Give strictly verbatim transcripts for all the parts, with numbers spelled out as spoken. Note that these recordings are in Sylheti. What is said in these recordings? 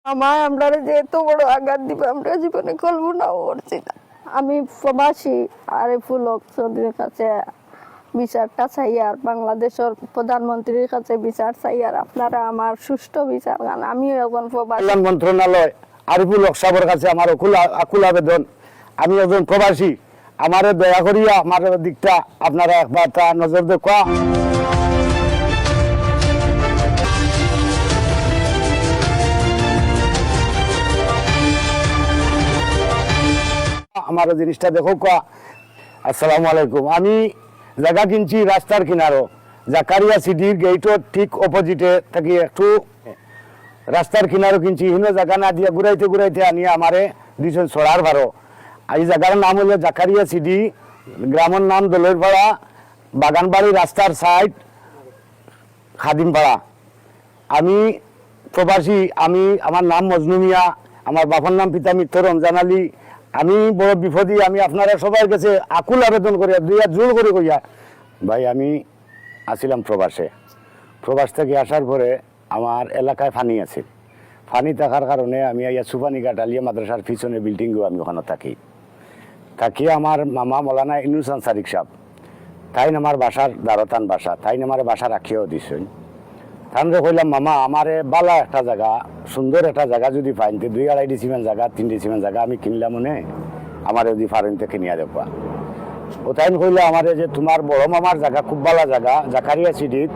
আমায় আমরারে যে এত বড় আঘাত দিবা, আমরা জীবনে কল্পনাও করছি না। আমি প্রবাসী আরিফুল হক চৌধুরীর কাছে বিচারটা চাইয়ার, বাংলাদেশের প্রধানমন্ত্রীর কাছে বিচার চাইয়ার, আপনারা আমার সুষ্ঠু বিচার দেন। আমিও একজন প্রবাসী। কল্যাণ মন্ত্রণালয় আরিফুল হক সাহেবের কাছে আমার আকুল আ-, আকুল আবেদন, আমি একজন প্রবাসী, আমারে দয়া করিয়া আমার দিকটা আপনারা একবার তা নজর দেখা। আমার জিনিসটা দেখো কা। আসসালামু আলাইকুম। আমি জায়গা কিনছি রাস্তার কিনারো, জাকারিয়া সিটির গেটর ঠিক অপোজিটে থাকি একটু রাস্তার কিনারো কিনছি। হিনো জায়গা না দিয়া ঘুরাইতে ঘুরাইতে আনিয়া আমারে দিছইন ছড়ার বারো। আর এই জায়গার নাম হইল জাকারিয়া সিটি, গ্রামের নাম দোলরপাড়া, বাগানবাড়ি রাস্তার সাইড, খাদিমপাড়া। আমি প্রবাসী, আমি, আমার নাম মজনু মিয়া, আমার বাবার নাম পিতা মৃত রমজান আলী। আমি বড় বিপদী, আমি আপনারা সবার কাছে আকুল আবেদন করি, দুই হাত জোড় করে কইয়া, ভাই, আমি আছিলাম প্রবাসে। প্রবাস থেকে আসার পরে আমার এলাকায় পানি আছে, পানি থাকার কারণে আমি আইয়া সুপানিঘাট আলিয়া মাদ্রাসার পিছনে বিল্ডিংও আমি ওখানে থাকি। থাকি আমার মামা মৌলানা ইউনুস আনসারিক সাহেব, তাইন আমার বাসার দ্বারো তান বাসা, তাইন আমারে বাসা রাখিয়াও দিছইন। তানরে কইলাম, "মামা, আমারে বালা একটা জায়গা, সুন্দর একটা জায়গা যদি পাইন, তে দুই আড়াই ডিসিমেল জায়গা, তিন ডিসিমেল জায়গা আমি কিনলাম মনে, আমারে যদি পারেন তে কিনিয়া দেবা।" ও তাইন কইলা আমারে যে, "তোমার বড় মামার জায়গা খুব বালা জায়গা, জাকারিয়া সিটিত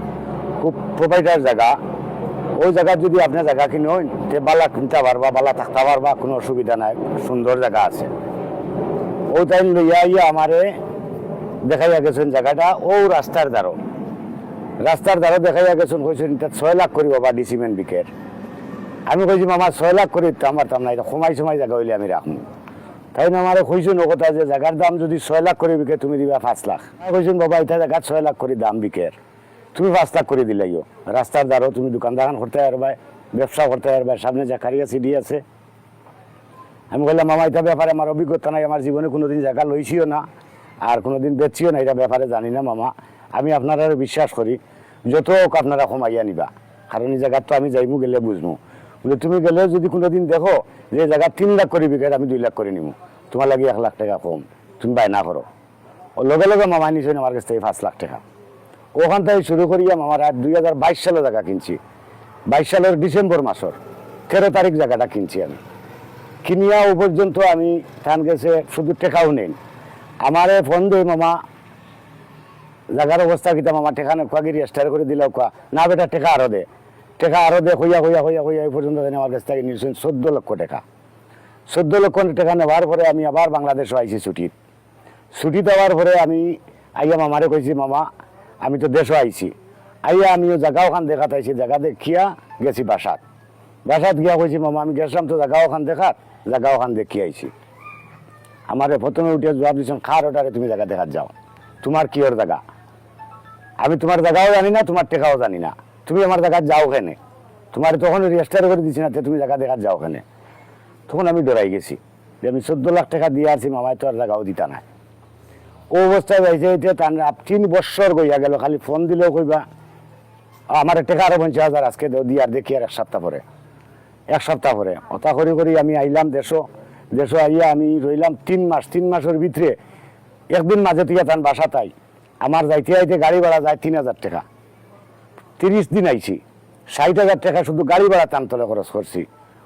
খুব প্রোভাইডার জায়গা, ওই জায়গাত যদি আপনি জায়গা কিনইন, তে বালা কিনতা পারবা, বালা থাকতা পারবা, কোনো অসুবিধা নাই, সুন্দর জায়গা আছে।" ও তাইন লইয়া আইয়া আমারে দেখাইয়া গেছইন জায়গাটা, ও রাস্তার দ্বারো, রাস্তার দ্বারো দেখাইয়া গেছইন, কইছইন, "এটা ছয় লাখ করি বাবা ডিসিমেল বিকের।" আমি কইছি, "মামা, ছয় লাখ করি তো আমার দাম নাই, এটা কমাই সমাই জায়গা হইলে আমি রাখমু।" তাইন আমারে কইছইন ও কথা যে, "জায়গার দাম যদি ছয় লাখ করি বিকে, তুমি দিবা পাঁচ লাখ।" আমি কইছইন, "বাবা, এটা জায়গা ছয় লাখ করি দাম বিকের, তুমি পাঁচ লাখ করি দিলাইও, রাস্তার দ্বারো তুমি দোকান দোকান করতে পারবায়, ব্যবসা করতে পারবায়, সামনে জাকারিয়া সিটি আছে।" আমি কইলাম, "মামা, এটা ব্যাপারে আমার অভিজ্ঞতা নাই, আমার জীবনে কোনোদিন জায়গা লইছিও না, আর কোনোদিন বেচছিও না, এটা ব্যাপারে জানি না মামা। আমি আপনারারে বিশ্বাস করি, যত হোক আপনারা কমাইয়া নিবা, কারণ এই জায়গার তো আমি যাইমু গেলে বুঝমু।" বলে, "তুমি গেলে যদি কোনোদিন দেখো যে এই জায়গা তিন লাখ করি বিকের, আমি দুই লাখ করি নিমু, তোমার লাগি এক লাখ টাকা কম, তুমি বায়না করো।" ও লগে লগে মামায় নিছইন আমার কাছ থেকে পাঁচ লাখ টাকা। ওখান থেকে শুরু করিয়া মামার আর দুই হাজার বাইশ সালে জায়গা কিনছি, বাইশ সালের ডিসেম্বর মাসের তেরো তারিখ জায়গাটা কিনছি আমি। কিনিয়া ও পর্যন্ত আমি তান গেছে শুধু টাকাও নেই। আমারে ফোন দেয়, "মামা, জায়গার অবস্থা কিতা মামা, টাকা নেই, কুয়াগি রেজিস্টার করে দিলাও কুয়া।" "না বেটা, টাকা আরো দে, টাকা আরো দে," কইয়া কইয়া কইয়া কইয়া এই পর্যন্ত তাইন আমার কাছ থেকে নিছইন চোদ্দ লক্ষ টাকা। চোদ্দ লক্ষ টাকা নেওয়ার পরে আমি আবার বাংলাদেশও আইছি ছুটিত। ছুটি দেওয়ার পরে আমি আইয়া মামারে কইছি, "মামা, আমি তো দেশও আইছি।" আইয়া আমিও জায়গা ওখান দেখাত আইছি, জায়গা দেখিয়া গেছি বাসাত। বাসাত গিয়া কইছি, "মামা, আমি গেছিলাম তো জায়গা ওখান দেখাত, জায়গা ওখান দেখিয়া আইছি।" আমারে প্রথমে উঠিয়া জবাব দিছইন, "কার অর্ডারে তুমি জায়গা দেখাত যাও? তোমার কিওর জায়গা? আমি তোমার জায়গাও জানি না, তোমার টাকাও জানি না, তুমি আমার জায়গাত যাও কেনে? তোমারে তখন রেজিস্টার করে দিছি না, তে তুমি জায়গা দেখাত যাও কেনে?" তখন আমি ডরাই গেছি যে আমি চোদ্দ লাখ টাকা দিয়া আরছি, মামায় তো আর জায়গাও দিতা নায়। ও অবস্থায় যাইতে যাইতে তান আপ-, তিন বৎসর গইয়া গেল, খালি ফোন দিলেও কইবা, "আমারে টাকা আরো পঞ্চাশ হাজার আজকে দেও, দিয়ার দেখি আর এক সপ্তাহ পরে, এক সপ্তাহ পরে।" ওটা করি করি আমি আইলাম দেশো। দেশো আইয়া আমি রইলাম তিন মাস। তিন মাসের ভিতরে একদিন মাঝে তুইয়া তান বাসাত আই। আমার যাইতে আইতে গাড়ি ভাড়া যায় তিন হাজার টাকা। তিরিশ দিন আইছি, ষাইট হাজার টাকা শুধু গাড়ি ভাড়া তান তলে খরচ করছি।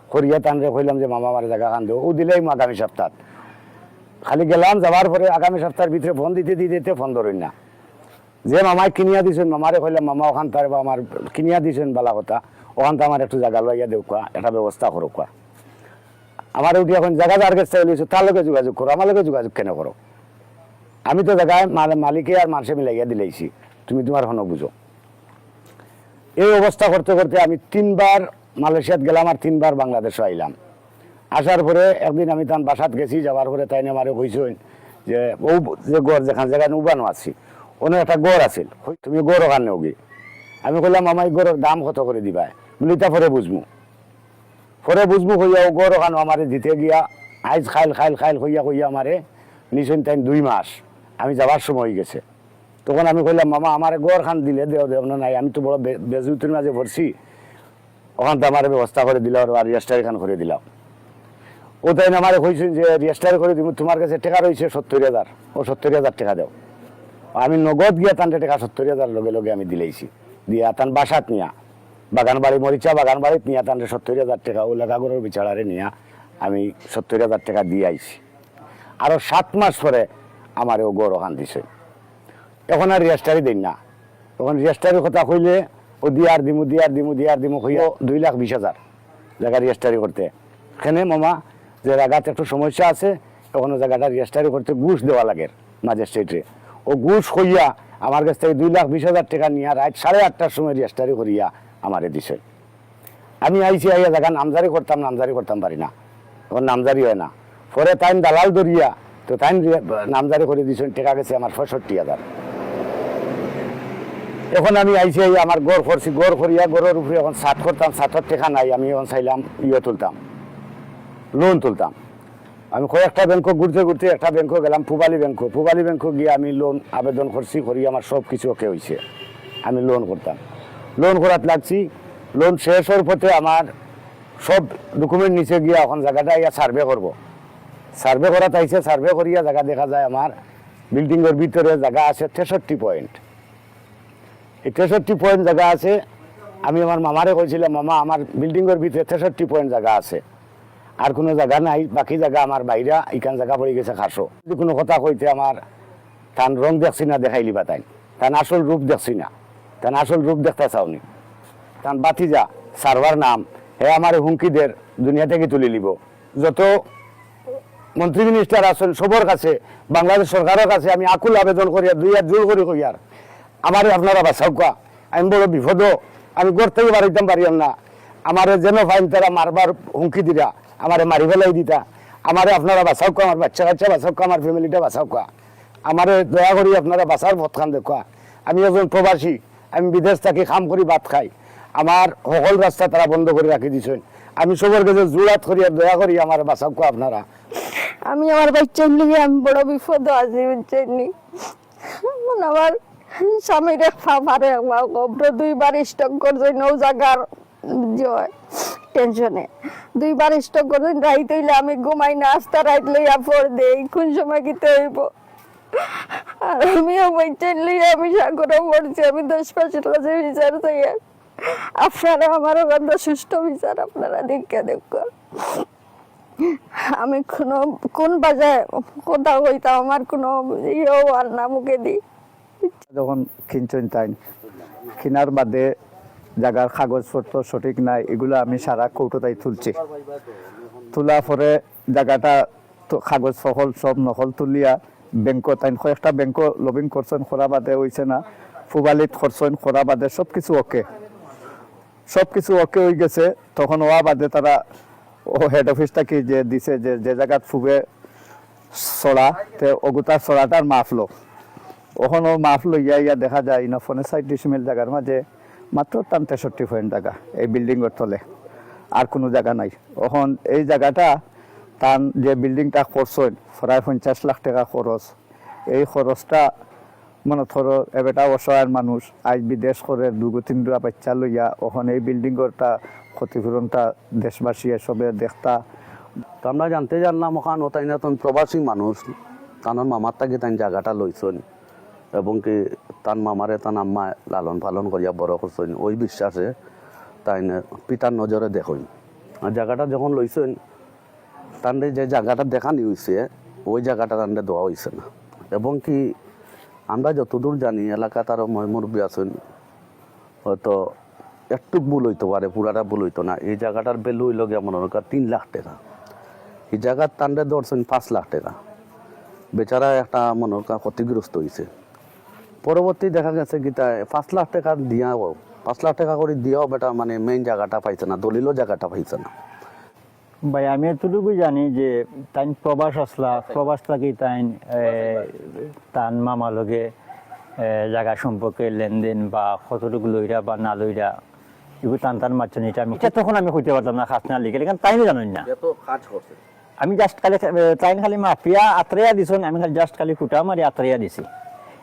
করিয়া তানরে কইলাম যে, "মামা, আমার জায়গা খান দেও।" ও দিলাইমু আগামী সপ্তাহ। খালি গেলাম, যাওয়ার পরে আগামী সপ্তাহের ভিতরে ফোন দিতে দিতে দিতে ফোন ধরইন না। যে মামায় কিনিয়া দিছইন, মামারে কইলাম, "মামা, ওখান তার বা আমার কিনিয়া দিছইন বালা কথা, ওখান তো আমার একটু জায়গা লইয়া দেউক্কা, একটা ব্যবস্থা করুক্কা।" আমারে উঠিয়া কইন, "জায়গা যার কাছ থেকে লইছো, তার লগে যোগাযোগ করো, আমার লগে যোগাযোগ কেনে করো? আমি তো জায়গায় মাল-, মালিকে আর মানষে মিলাইয়া দিলাইছি, তুমি তোমার হনো বুঝো।" এই অবস্থা করতে করতে আমি তিনবার মালয়েশিয়াত গেলাম আর তিনবার বাংলাদেশো আইলাম। আসার পরে একদিন আমি তান বাসাত গেছি, যাওয়ার পরে তাইন আমারে কইছইন যে, "ও যে ঘর যেখান জায়গায় উবানো আছি, অনো একটা ঘর আছিল, তুমি ঘর ওখান নেওগি।" আমি কইলাম, "মামা, এই ঘরর দাম কত করি দিবায়?" বলে, "ইতা পরে বুঝমু, পরে বুঝমু," কইয়া ও ঘর ওখান আমারে দিতে গিয়া আইজ খাইল খাইল খাইল কইয়া কইয়া আমারে নিছইন তাইন দুই মাস। আমি যাওয়ার সময় অই গেছে। তখন আমি কইলাম, "মামা, আমারে ঘর খান দিলে দেও, দেও না নাই, আমি তো বড় বে-, বেজুতির মাঝে পড়ছি।" ওখান তো আমার ব্যবস্থা করে দিলা, আর রেজিস্টারি খান করে দিলাম। ও তাইন আমারে কইছইন যে, "রেজিস্টারি করে দিমু, তুমার গেছে টেকা রইছে সত্তইর হাজার, ও সত্তইর হাজার টেকা দেও।" আমি নগদ গিয়া তানরে টেকা সত্তইর হাজার লগে লগে আমি দিলাইছি। দিয়া তান বাসাত নিয়া, বাগানবাড়ি, মরিচা বাগানবাড়িত নিয়া তানরে সত্তইর হাজার টেকা, ও লেখাঘরর বেচারারে নিয়া আমি সত্তইর হাজার টেকা দিয়া আইছি। আরো সাত মাস পরে আমারে ও ঘর ওখান দিছে। এখন আর রেজিস্টারি দেইন না। এখন রেজিস্টারির কথা কইলে ও দিয়ার দিমু, দিয়ার দিমু, দিয়ার দিমু কইয়া দুই লাখ বিশ হাজার জাগা রেজিস্টারি করতে। এখানে মামা যে জাগাত একটু সমস্যা আছে, এখন ও জাগাটা রেজিস্টারি করতে ঘুষ দেওয়া লাগের ম্যাজিস্ট্রেটরে। ও ঘুষ কইয়া আমার গেছ থাকি দুই লাখ বিশ হাজার টেকা নিয়া রাইত সাড়ে আটটার সময় রেজিস্টারি করিয়া আমারে দিছে। আমি আইছি, আইয়া জাগা নামজারি করতাম, নামজারি করতাম পারি না, এখন নামজারি অয় না। পরে তাইন দালাল ধরিয়া তো তাইন রে-, নামজারি করি দিছইন, টেকা গেছে আমার পঁয়ষট্টি হাজার। এখন আমি আইছি, আইয়া আমার ঘর করছি, ঘর করিয়া ঘরর উপরে এখন ছাদ করতাম, ছাদর টেকা নাই, আমি এখন চাইলাম ইয়ে তুলতাম, লোন তুলতাম। আমি কয়েকটা ব্যাংকো ঘুরতে ঘুরতে একটা ব্যাংকো গেলাম, পুবালী ব্যাংকো। পুবালী ব্যাংকো গিয়া আমি লোন আবেদন করছি, করি আমার সব কিছু ওকে অইছে, আমি লোন করতাম। লোন করাত লাগছি, লোন শেষ অওয়ার পথে আমার সব ডকুমেন্ট নিচে গিয়া এখন জাগাটা ইয়া সার্ভে করব। সার্ভে করাত আইছে, সার্ভে করিয়া জাগা দেখা যায় আমার বিল্ডিংর ভিতরে জাগা আছে তেষট্টি পয়েন্ট। এই তেষট্টি পয়েন্ট জাগা আছে। আমি আমার মামারে কইছিলাম, "মামা, আমার বিল্ডিংর ভিতরে তেষট্টি পয়েন্ট জাগা আছে, আর কুনু জাগা নাই, বাকি জাগা আমার বাইরা, ইখান জাগা পড়ি গেছে খাসো।" যদি কুনু কথা কইতে আমার তান রং দেখছি না, দেখাইলিবা তাইন, তান আসল রূপ দেখছি না, তান আসল রূপ দেখতা চাওনি। তান বাতিজা, সার্ভার নাম, হে আমারে হুমকি দের, দুনিয়া থাকি তুলিলিবো। যত মন্ত্রী মিনিস্টার আছইন, সবর কাছে, বাংলাদেশ সরকারর কাছে আমি আকুল আবেদন করিয়ার, দুই হাত জোড় করি কইয়ার, আমারে আপনারা বাঁচাউক্কা, আমি বড় বিপদো, আমি ঘর থাকি বারইতাম পারিয়ার না। আমারে যেন পাইন তারা মারবার হুমকি দিরা, আমারে মারি ফালাই দিতা। আমারে আপনারা বাঁচাউক্কা, আমার বাইচ্চা কাইচ্চা বাঁচাউক্কা, আমার ফ্যামিলিটা বাঁচাউক্কা। আমারে দয়া করি আপনারা বাঁচার পথখান দেখউক্কা। আমি একজন প্রবাসী, আমি বিদেশ থাকি কাম করি ভাত খাই। আমার হকল রাস্তা তারা বন্ধ করি রাখি দিছইন। আমি সবর গেছে জোড় আত করিয়ার, দয়া করি আমারে বাঁচাউক্কা আপনারা। আমি আমার বাইচ্চার লগে আমি বড় বিপদো আছি, বুঝছইন নি? এখন আমার স্বামীর এক পা, পারে এক পা, কবর দুইবার স্ট্রোক করছইন, ও জাগার যে টেনশনে দুইবার স্ট্রোক করছইন। রাইত অইলে আমি ঘুমাই না, আস্তা রাইত লইয়া পড় দেই, কোন সময় কিতা অইবো। আর আমিও বাইচ্চার লইয়া আমি সাগরো পড়ছি, আমি দেশবাসীর কাছে বিচার চাই। আপনারা আমার ওখানটা সুষ্ঠু বিচার আপনারা দেখে দেখো। আমি কোনো, কোন বাজায় কথা কইতাম, আমার কোনো ইয়েও আর না মুখে দি। যখন কিনছইন তাইন, কিনার বাদে জাগার কাগজপত্র সঠিক নাই, এগুলা আমি সারা কোর্টো তাই তুলছি। তুলার পরে জাগাটা তো কাগজ ফকল সব নকল তুলিয়া ব্যাংকো তাইন কয়েকটা ব্যাংকো লবিং করছইন, করা বাদে অইছে না, পুবালিত করছইন, করা বাদে সব কিছু ওকে, সব কিছু ওকে অই গেছে। তখন ওয়া বাদে তারা ও হেড অফিস থাকি যে দিছে যে, যে জাগাত পুবে ছড়া, তে অগুতার ছড়াটার মাপ লো। অখন ও মাপ লইয়া ইয়া দেখা যায় ইনো পঁয়ষট্টি ডিসিমেল জাগার মাঝে মাত্র তান তেষট্টি পয়েন্ট জাগা এই বিল্ডিংর তলে, আর কুনু জাগা নাই। অখন এই জাগাটা তান যে বিল্ডিংটা করছইন প্রায় পঞ্চাশ লাখ টেকা খরচ, এই খরচটা মনে করো এবেটা অসহায় মানুষ, আইজ বিদেশ করে দুগো তিনটা বাইচ্চা লইয়া, অখন এই বিল্ডিংরটা ক্ষতিপূরণটা দেশবাসী সবে দেখতা। তো আমরা জানতে জানলাম অখান ও তাইন একজন প্রবাসী মানুষ, তানর মামার থাকি তাইন জাগাটা লইছইন এবং কি তান মামারে তান আম্মায় লালন পালন করিয়া বড় করছইন, ওই বিশ্বাসে তাইন পিতার নজরে দেখইন। আর জাগাটা যখন লইছইন, তানরে যে জাগাটা দেখানি অইছে, ওই জাগাটা তানরে দেওয়া অইছে না। এবং কি আমরা যতদূর জানি, এলাকাত আরো ময়-মুরব্বি আছইন, হয়তো একটুক ভুল অইতো পারে, পুরাটা ভুল অইতো না। এই জাগাটার ভ্যালু অইলো গিয়া মনে করো তিন লাখ টেকা, এই জাগাত তানরে ধরছইন পাঁচ লাখ টেকা। বেচারা একটা মনে করো ক্ষতিগ্রস্ত অইছে। পরবর্তী দেখা গেছে কিতা, পাঁচ লাখ টেকা দিয়াও, পাঁচ লাখ টেকা করি দিয়াও বেটা মানে মেইন জাগাটা পাইছে না, দলিলও জাগাটা পাইছে না। ভাই, আমি এতটুকু জানি যে তাইন প্রবাস আছলা, প্রবাস থাকি তাইন, এ, তান মামা লগে, এ, জাগা সম্পর্কে লেনদেন বা কতটুকু লইরা বা না লইরা, এগু তান তান মাঝখানে এটা আমি, এটা তখন আমি কইতে পারতাম না, খাজনা লিখে, কারণ তাইনও জানইন না। এটা তো কাজ করছে। আমি just খালি, এ, তাইন খালি মাফিয়া আতরাইয়া দিছইন, আমি খালি just খালি কুটা মারি আতরাইয়া দিছি।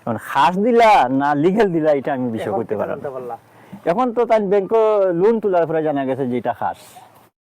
এখন খাস দিলা না লিগেল দিলা, এটা আমি বিষয় এখন করতে পারলাম না। এখন তো তাইন ব্যাংকো লোন তুলার পরে জানা গেছে যে ইটা খাস।